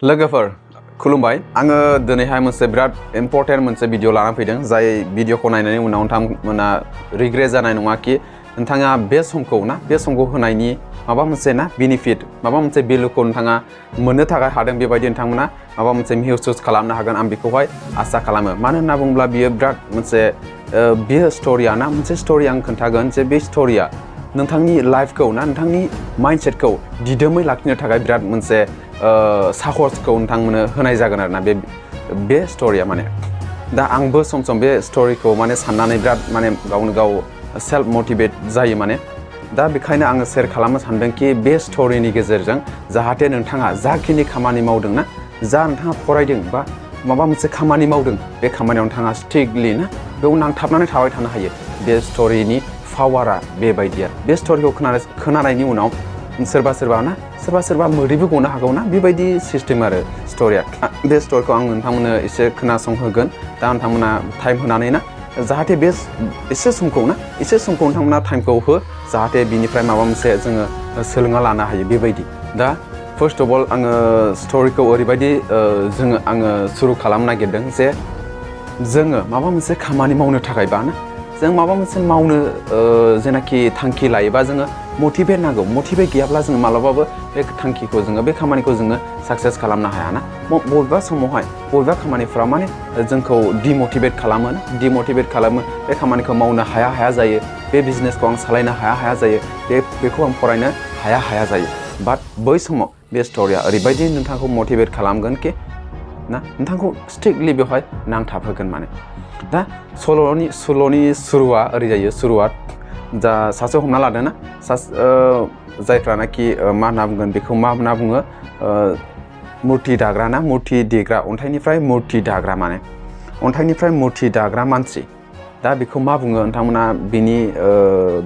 लोगोफोर खुलुमबाय आङो दिनैहाय मोनसे बिराद इम्पर्टेन्ट मोनसे भिडिअ लाना फैदों जाय भिडिअखौ नायनायनि उनाव नोंथांमोना रिग्रेट जानाय नङा कि नोंथाङा बे समखौ होनायनि माबा मोनसे बेनिफिट माबा मोनसे भेलुखौ नोंथाङा मोननो थाखाय हादों बेबायदि नोंथांमोना माबा मोनसे महसुस खालामनो हागोन आं बेखौहाय आसा खालामो मानो होनना बुङोब्ला बियो बिराद मोनसे बे स्ट'रिया मोनसे स्ट'रि आं खोन्थागोन जे बे स्ट'रिया नोंथांनि लाइफखौ नोंथांनि माइन्डसेटखौ दिदोमै लाखिनो थाखाय बिराद मोनसे साहसखौ नोंथांमोननो होनाय जागोन आरोना बे स्ट'रिया माने दा आंबो सम सम बे स्ट'रिखौ माने साननानै बिराद माने गावनो गाव सेल्फ मटिभेट जायो माने दा बेखायनो आङो शेयार खालामनो सानदोंकि बे स्ट'रिनि गेजेरजों जाहाथे नोंथाङा जाखिनि खामानि मावदों जा नोंथाङा फरायदों बा माबा मोनसे खामानि मावदों बे खामानियाव नोंथाङा स्ट्रिक्टलि बेयाव नांथाबनानै थाबाय थानो हायो बे स्ट'रिनि पावारा बेबायदि आरो बे स्ट'रिखौ खोनानायनि उनाव सोरबा मोदैबो गनो हागौ बेबायदि सिस्टेम आरो स्ट'रिया बे स्ट'रिखौ आं नोंथांमोननो एसे खोनासंहोगोन दा नोंथांमोना टाइम होनानै जाहाथे बे एसे समखौ नोंथांमोना टाइमखौ हो जाहाथे बिनिफ्राय माबा मोनसे जोङो सोलोंना लानो हायो बेबायदि दा फार्स्ट अफ अल आङो स्ट'रिखौ ओरैबायदि आङो सुरु खालामनो नागिरदों जे जोङो माबा मोनसे खामानि मावनो थाखायबा जों माबा मोनसे मावनो जेनाखि थांखि लायोबा जोङो मटिभेट नांगौ मटिभेट गैयाब्ला जों मालाबाबो बे थांखिखौ बे खामानिखौ साक्सेस खालामनो हाया बबेबा समावहाय बबेबा खामानिफ्रा माने जोंखौ डिमटिभेट खालामो बे खामानिखौ मावनो हाया जायो बे बिजनेसखौ आं सालायनो हाया जायो बेखौ आं फरायनो हाया जायो बाट बै समाव बे स्ट'रिया ओरैबायदि नोंथांखौ मटिभेट खालामगोन कि नोंथांखौ स्ट्रिक्टलि बेवहाय नांथाबहोगोन माने दा सल'नि सुरुआ ओरै जायो सुरुआ दा सासे हमना लादों जायफ्रानाखि मा होनना बुंगोन बेखौ मा होनना बुङो मुर्ति दाग्रा मुर्ति देग्रा अन्थाइनिफ्राय मुर्ति दाग्रा माने अन्थाइनिफ्राय मुर्ति दाग्रा मानसि दा बेखौ मा बुङो नोंथांमोना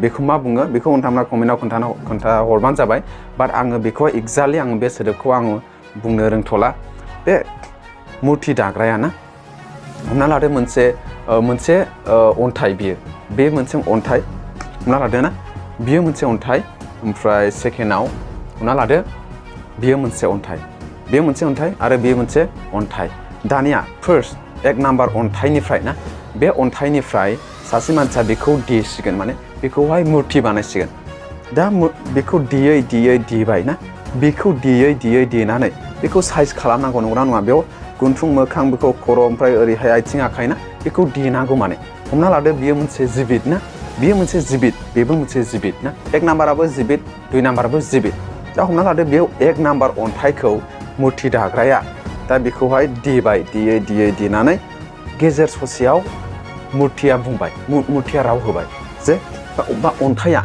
बेखौ मा बुङो बेखौ नोंथांमोना कमेन्टआव खोन्था हरबानो जाबाय बाट आङो बेखौ एक्जेक्टलि आङो बे सोदोबखौ आङो बुंनो रोंथ'ला बे मुर्ति दाग्राया हमना लादो मोनसे अन्थाइ बे मोनसे अन्थाइ हमना लादो बियो मोनसे अन्थाइ ओमफ्राय सेकेन्डआव हमना लादो बियो मोनसे अन्थाइ आरो बेयो मोनसे अन्थाइ दानिया फार्स्ट एक नाम्बार अन्थाइनिफ्राय बे अन्थाइनिफ्राय सासे मानसिया बेखौ देसिगोन माने बेखौहाय मुर्ति बानायसिगोन दा बेखौ देबाय बेखौ देनानै बेखौ साइज खालामनांगौ नंगौना नङा बेयाव गुन्थुं मोखां बेखौ खर' ओमफ्राय ओरैहाय आथिं आखाइ बेखौ देनांगौ माने हमना लादो बियो मोनसे जिबित बेयो मोनसे जिबित बेबो मोनसे जिबित एक नाम्बाराबो जिबित दुइ नाम्बाराबो जिबित दा हमना लादो बेयाव एक नाम्बार अन्थाइखौ मुर्ति दाग्राया दा बेखौहाय देनानै गेजेर ससेयाव मुर्तिया बुंबाय मुर्तिया राव होबाय जे बा अन्थाइया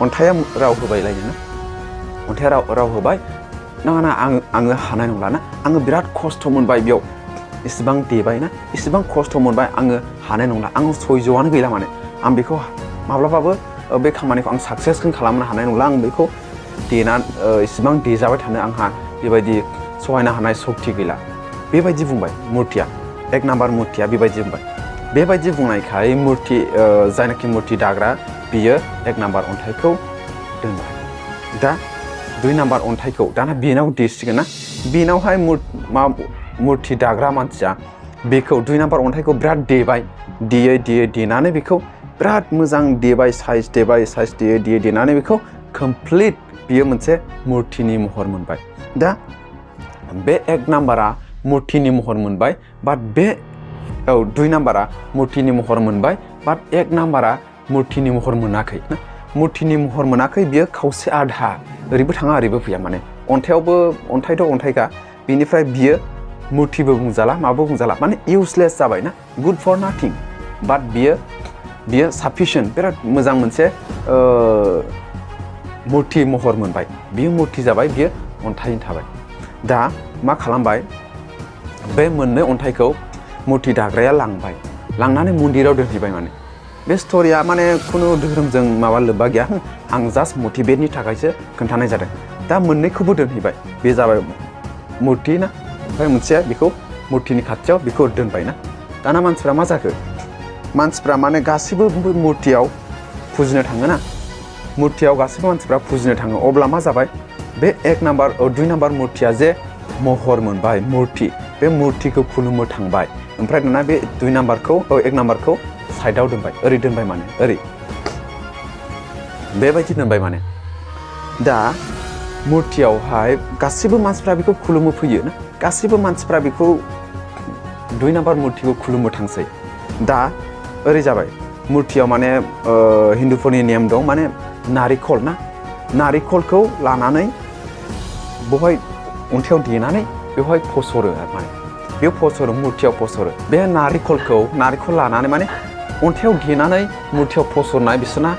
अन्थाइया राव होबायलायनो अन्थाइया राव होबाय आङो हानाय नंला आङो बिराद खस्थ' मोनबाय बेयाव इसेबां देबाय इसेबां खस्थ' मोनबाय आङो हानाय नंला आं सयज'आनो गैला माने आं बेखौ माब्लाबाबो बे खामानिखौ आं साक्सेसखौ खालामनो हानाय नंला आं बेखौ इसेबां देजाबाय थानो आंहा बेबायदि सहायनो हानाय सक्ति गैला बेबायदि बुंबाय मुर्तिया एक नाम्बार मुर्तिया बेबायदि बुंबाय बेबायदि बुंनायखाय जायनाखि मुर्ति दाग्रा बियो एक नाम्बार अन्थाइखौ दोनबाय दा दुइ नाम्बार अन्थाइखौ दाना बेनाव देसिगोन बेनावहाय मुर्ति दाग्रा मानसिया बेखौ दुइ नाम्बार अन्थाइखौ बिराद देबाय देनानै बेखौ बिराद मोजां देबाय साइज देनानै बेखौ कमप्लिट बियो मोनसे मुर्तिनि महर मोनबाय दा बे एक नाम्बारा मुर्तिनि महर मोनबाय बाट दुइ नाम्बारा मुर्तिनि महर मोनबाय बाट एक नाम्बारा मुर्तिनि महर मोनाखै बियो खावसे आधा ओरैबो थाङा ओरैबो फैया माने अन्थाइखा बेनिफ्राय बियो मुर्तिबो बुंजाला माबो बुंजाला माने इउजलेस जाबाय गुड फर नाथिं बाट बियो साफिसियेन्ट बिराद मोजां मोनसे मुर्ति महर मोनबाय बियो मुर्ति जाबाय बियो अन्थाइनि थाबाय दा मा खालामबाय बे मोननै अन्थाइखौ मुर्ति दाग्राया लांनानै मन्दिराव दोनहैबाय माने बे स्ट'रिया माने खुनु धोरोमजों माबा लोब्बा गैया आं जास्ट मटिभेटनि थाखायसो खोन्थानाय जादों दा मोननैखौबो दोनहैबाय बे जाबाय मुर्ति ओमफ्राय मोनसेया बेखौ मुर्तिनि खाथियाव बेखौ दोनबाय दाना मानसिफ्रा मा जाखो मानसिफ्रा माने गासिबो मुर्तियाव फुजिनो थाङो मुर्तियाव गासिबो मानसिफ्रा फुजिनो थाङो अब्ला मा जाबाय बे एक नाम्बार दुइ नाम्बार मुर्तिया जे महर मोनबाय मुर्ति बे मुर्तिखौ खुलुमनो थांबाय ओमफ्राय दाना बे 2 नाम्बारखौ 1 नाम्बारखौ साइडआव दोनबाय ओरै दोनबाय माने ओरै बेबायदि दोनबाय माने दा मुर्तियावहाय गासिबो मानसिफ्रा बेखौ खुलुमनो फैयो ना गासिबो मानसिफ्रा बेखौ 2 नाम्बार मुर्तिखौ खुलुमनो थांसै दा ओरै जाबाय मुर्तियाव माने हिन्दुफोरनि नेम दं माने नारिखल ना नारिखलखौ लानानै बहाय अन्थायाव देनानै बेवहाय फसरो माने बे फसरो मुर्तियाव फसरो बे नारिखल लानानै माने अन्थायाव देनानै मुर्तियाव फसरनाय बिसोरना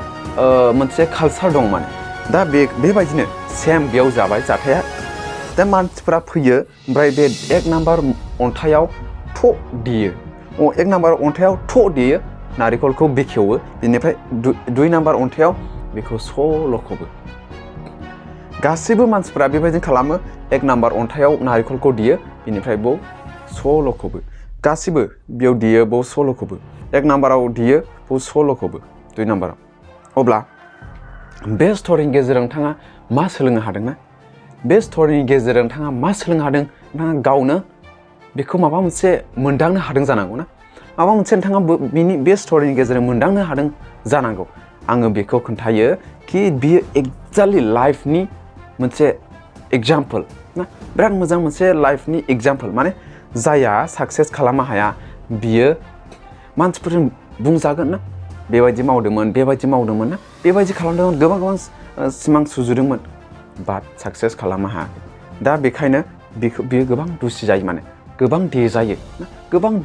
मोनसे कालचार दं माने दा बेबायदिनो सेम बेयाव जाबाय जाथाया दा मानसिफोरा फैयो ओमफ्राय बे 1 नाम्बार अन्थायाव थ' देयो 1 नाम्बार अन्थायाव थ' देयो नारिखलखौ बेखेवो बेनिफ्राय 2 नाम्बार अन्थायाव बेखौ लखबो गासिबो मानसिफोरा बेबायदिनो खालामो 1 नाम्बार अन्थायाव नारिखलखौ देयो बेनिफ्राय बेयाव लखबो गासिबो बेयाव देयो बेयाव लखबो 1 नाम्बाराव देयो बेयाव लखबो 2 नाम्बाराव अब्ला बे स्ट'रिनि गेजेरजों नोंथाङा मा सोलोंनो हादोंना बे स्ट'रिनि गेजेरजों नोंथाङा मा सोलोंनो हादों नोंथाङा गावनो बेखौ माबा मोनसे मोनदांनो हादों जानांगौ ना माबा मोनसे नोंथाङा बे स्ट'रिनि गेजेरजों मोनदांनो हादों जानांगौ आङो बेखौ खोन्थायो कि बियो एक्जेक्टलि लाइफनि मोनसे एग्जाम्पल ना बिराद मोजां मोनसे लाइफनि एग्जाम्पल माने जाया साक्सेस खालामनो हाया बियो मानसिफोरजों बुंजागोन ना बेबायदि मावदोंमोन ना बेबायदि खालामदोंमोन गोबां सिमां सुजुदोंमोन बाट साक्सेस खालामनो हाया दा बेखायनो बियो गोबां दुसि जायो माने गोबां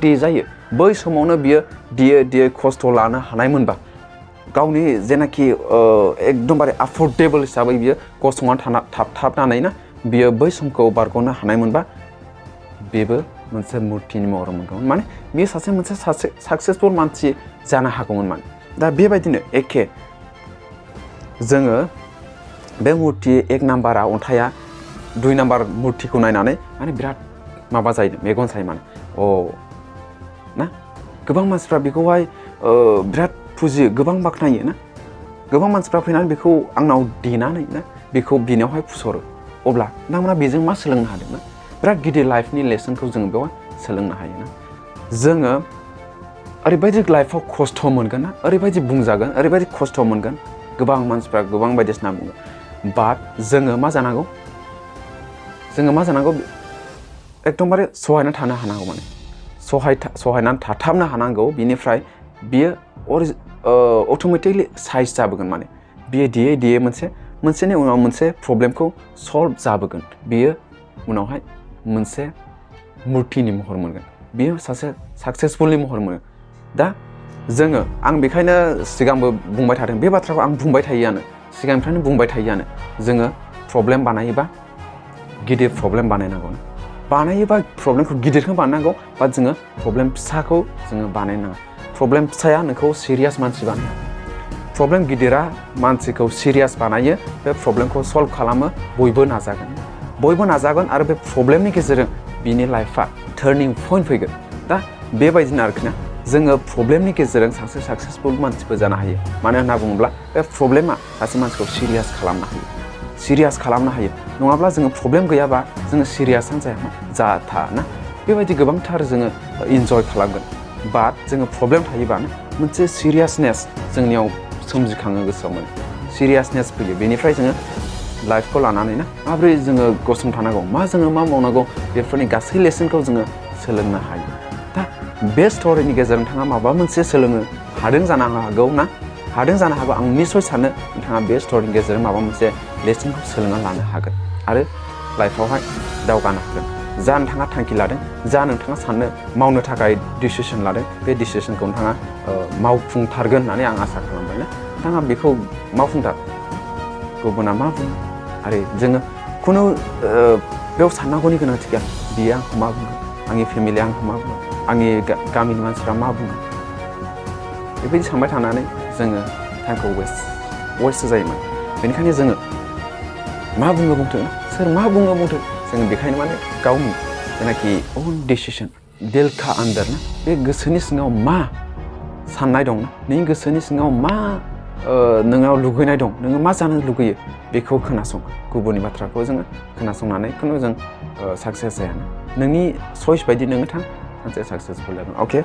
देजायो बै समावनो बियो देयो खस्थ' लानो हानायमोनबा गावनि जेनाखि एकदमबारे एफर्डेबल हिसाबै बियो गसंनानै थाबथाबनानै ना बियो बै समखौ बारग'नो हानायमोनबा बेबो मोनसे मुर्तिनि महर मोनगौमोन माने बियो मोनसे साक्सेसफुल मानसि जानो हागौमोन माने दा बेबायदिनो एखे जोङो बे मुर्ति 1 नाम्बारा अन्थाया 2 नाम्बार मुर्तिखौ नायनानै माने बिराद माबा जायो मेगन सायो माने ना गोबां मानसिफ्रा बेखौहाय बिराद फुजियो गोबां बाख्नायो ना गोबां मानसिफ्रा फैनानै बेखौ आंनाव देनानै ना बेखौ बिनावहाय फुसरो अब्ला नोंथांमोना बेजों मा सोलोंनो हादों ना बिराद गिदिर लाइफनि लेसनखौ जोङो बेवहाय सोलोंनो हायो ना जोङो ओरैबायदि लाइफआव खस्थ' मोनगोन ना ओरैबायदि बुंजागोन ओरैबायदि खस्थ' मोनगोन गोबां मानसिफ्रा गोबां बायदिसिना बुङो बाट जोङो मा जानांगौ एकदमबारे सहायना थानो हानांगौ माने सहायनानै थाथाबनो हानांगौ बिनिफ्राय बियो अट'मेटिकलि साइज जाबोगोन माने बियो देयै मोनसेनि उनाव मोनसे प्रब्लेमखौ सल्भ जाबोगोन बियो उनावहाय मोनसे मुर्तिनि महर मोनगोन बियो सासे साक्सेसफुलनि महर मोनो दा आं बेखायनो सिगांबो बुंबाय थादों बे बाथ्राखौ आं बुंबाय थायोआनो सिगांनिफ्रायनो बुंबाय थायोआनो जोङो प्रब्लेम बानायोबा गिदिर प्रब्लेम बानायनांगौ बानायोबा प्रब्लेमखौ गिदिरखौ बानायनांगौ बाट जोङो प्रब्लेम फिसाखौ जोङो बानायनाङा प्रब्लेम फिसाया नोंखौ सिरियास मानसि बानायो प्रब्लेम गिदिरा मानसिखौ सिरियास बानायो बे प्रब्लेमखौ सल्भ खालामो बयबो नाजागोन आरो बे प्रब्लेमनि गेजेरजों बिनि लाइफआ टार्निं पइन्ट फैगोन दा बेबायदिनो आरोखि ना जोङो प्रब्लेमनि गेजेरजों सासे साक्सेसफुल मानसिबो जानो हायो मानो होनना बुङोब्ला बे प्रब्लेमा सासे मानसिखौ सिरियास खालामनो हायो नङाब्ला जोङो प्रब्लेम गैयाबा जोङो सिरियासआनो जायाना बेबायदि गोबांथार जोङो इन्जय खालामगोन बाट जोङो प्रब्लेम थायोबा मोनसे सिरियासनेस जोंनियाव सोमजिखाङो गोसोआव मोनो सिरियासनेस फैयो बेनिफ्राय जोङो लाइफखौ लानानै ना माबोरै जोङो गसंथानांगौ जोङो मा मावनांगौ बेफोरनि गासै लेसनखौ जोङो सोलोंनो हायो दा बे स्ट'रिनि गेजेरजों नोंथाङा माबा मोनसे सोलोंनो हादों जानो हागौ आं निस्सय सानो नोंथाङा बे स्ट'रिनि गेजेरजों माबा मोनसे लेसनखौ सोलोंना लानो हागोन आरो लाइफआवहाय दावगानो हागोन जा नोंथाङा थांखि लादों जा नोंथाङा मावनो थाखाय डिसिसन लादों बे डिसिसनखौ नोंथाङा मावफुंथारगोन होननानै आं आसा खालामबाय ना नोंथाङा बेखौ मावफुंथार गुबुना मा बुङो आरो जोङो खुनु बेयाव साननांगौनि गोनांथि गैया बियो आंखौ मा बुङो आंनि फेमिलिया आंखौ मा बुङो आंनि गामिनि मानसिफ्रा मा बुङो बेबायदि सानबाय थानानै जोङो टाइमखौ वेस्ट जायोमोन बेनिखायनो जोङो मा बुङो बुंथों सोर मा बुङो बुंथों जोङो बेखायनो माने गावनि जेनाखि अन डिसिसन दिल का आन्दार ना बे गोसोनि सिङाव मा साननाय दं नोंनि गोसोनि सिङाव मा नोंनाव लुगैनाय दं नोङो मा जानो लुगैयो बेखौ खोनासं गुबुननि बाथ्राखौ जोङो खोनासंनानै खुनु जों साक्सेस जाया नोंनि चइस बायदि नोङो थां सानसे साक्सेसफुल जागोन अके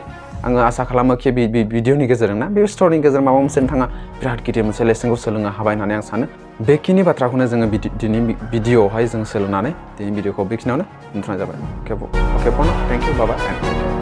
आङो आसा खालामो कि बे भिडिअनि गेजेरजों ना बे स्ट'रिनि गेजेरजों माबा मोनसे नोंथाङा बिराद गिदिर मोनसे लेसनखौ सोलोंनो हाबाय होननानै आं सानो बेखिनि बाथ्राखौनो जोङो दिनैनि भिडिअआवहाय जों सोलोंनानै दिनैनि भिडिअखौ बेखिनियावनो दोनथ'नाय जाबाय अके फन थेंक इउ बाबा